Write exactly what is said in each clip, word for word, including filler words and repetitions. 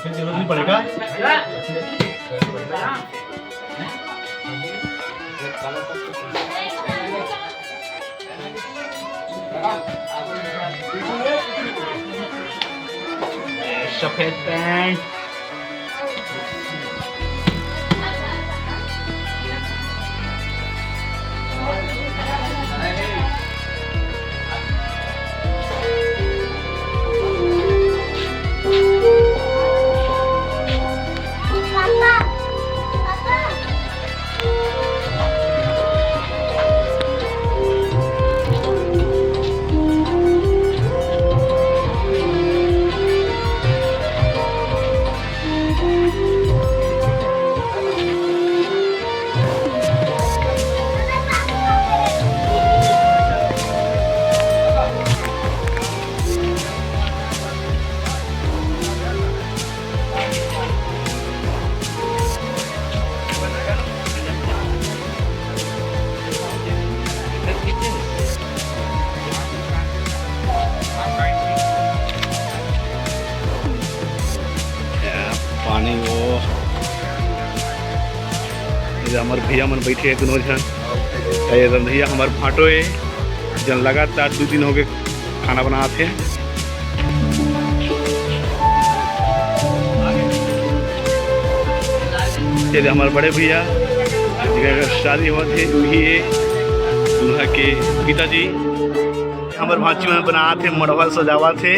जरूरत नहीं पड़ेगा। सफेद पैंट। पानी वो, ये हमर भैया मन बैठे हे दोनों झन। ये रंधैया हमर भांटो हे, जन लगातार दू दिन हो गए खाना बनात हे। ये हमर बड़े भैया, जेकर शादी होत हे, वही हे दूल्हा के पिताजी। हमर भांची मन बनात हे, मड़वा सजावत हे।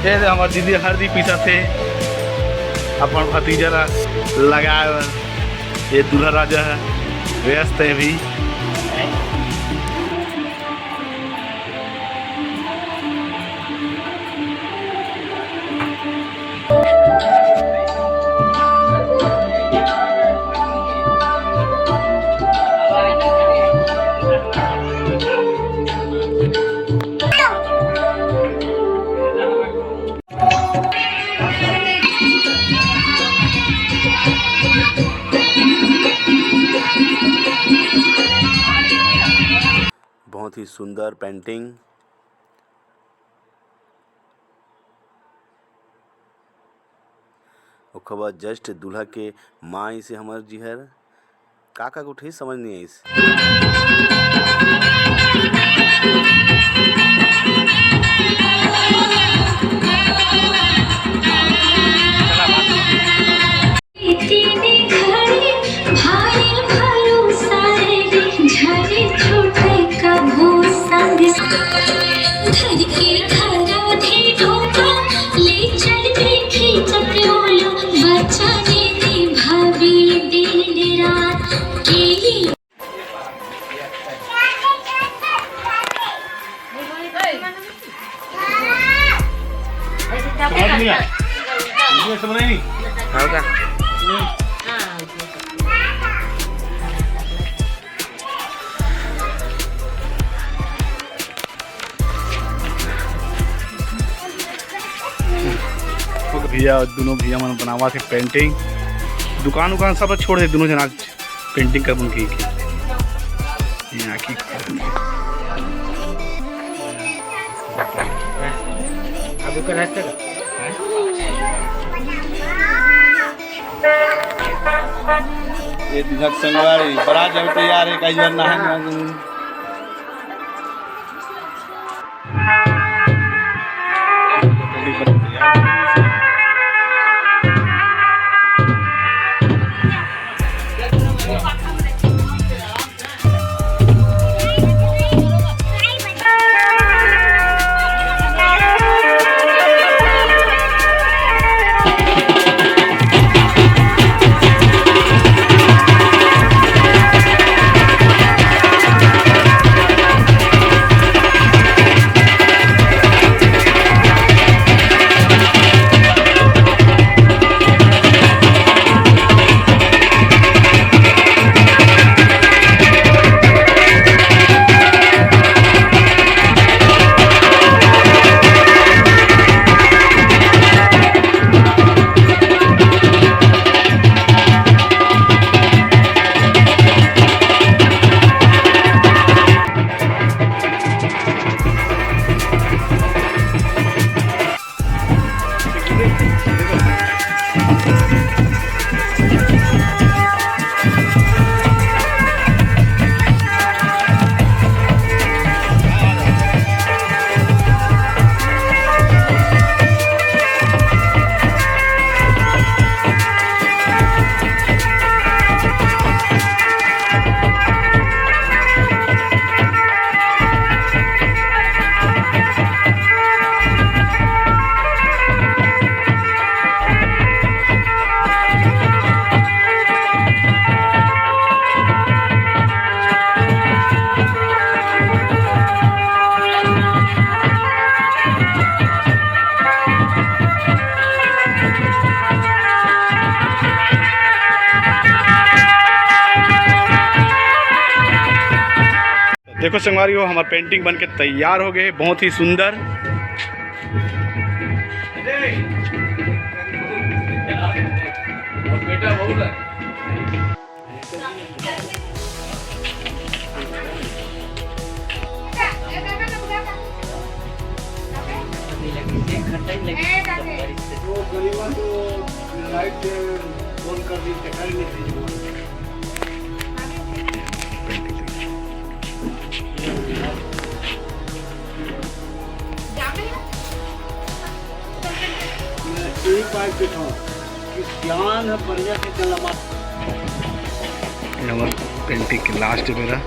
ये दे हमर दीदी हल्दी पीसत हे, अपन भतीजा ला लगाए बर। ये दूल्हा राजा हे, व्यस्त हे अभी। बहुत ही सुंदर पेंटिंग। ओखर बाद just दूल्हा के माँ इसे हमर जी हर का का उठे समझ नहीं आइस। समझ नहीं आया। इसमें समझ नहीं। हाँ का? भैया, दोनों भैया मन बनावत हे पेंटिंग। दुकान उकान सब छोड़ दे, दोनों जना पेंटिंग करबन की। यहाँ की अब ओकर रास्ता का? ये दिखत संगवारी, बरात जावे तैयार हे, कई बार नहा नहा। देखो संगवारी हो, हमार painting बन के तैयार हो गए, बहुत ही सुंदर। वो गरिमा तो लाइट बंद कर दी, दिखाई नहीं दी। मैं यही बात देखा कि ज्ञान है बढ़िया से चला। ये हमर painting के last बेरा।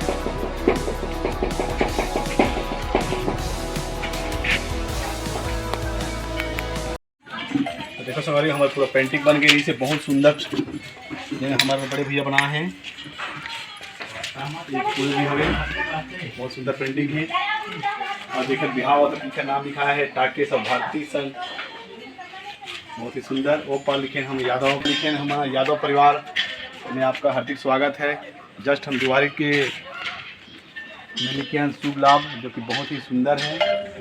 तो देखो संगवारी, हमारा पूरा painting बन गई, इसे बहुत सुंदर, ये हमारे बड़े भैया बनाए हैं। ये फूल भी हवे, बहुत सुंदर painting है। और देखो बिहाव तो पीछे नाम लिखा है टाकेश और भारती संघ, बहुत ही सुंदर। ऊपर लिखे हम यादव, लिखे हम यादव परिवार में आपका हार्दिक स्वागत है। Just हम दिवाली के मैंने किया शुभ लाभ, जो कि बहुत ही सुंदर है।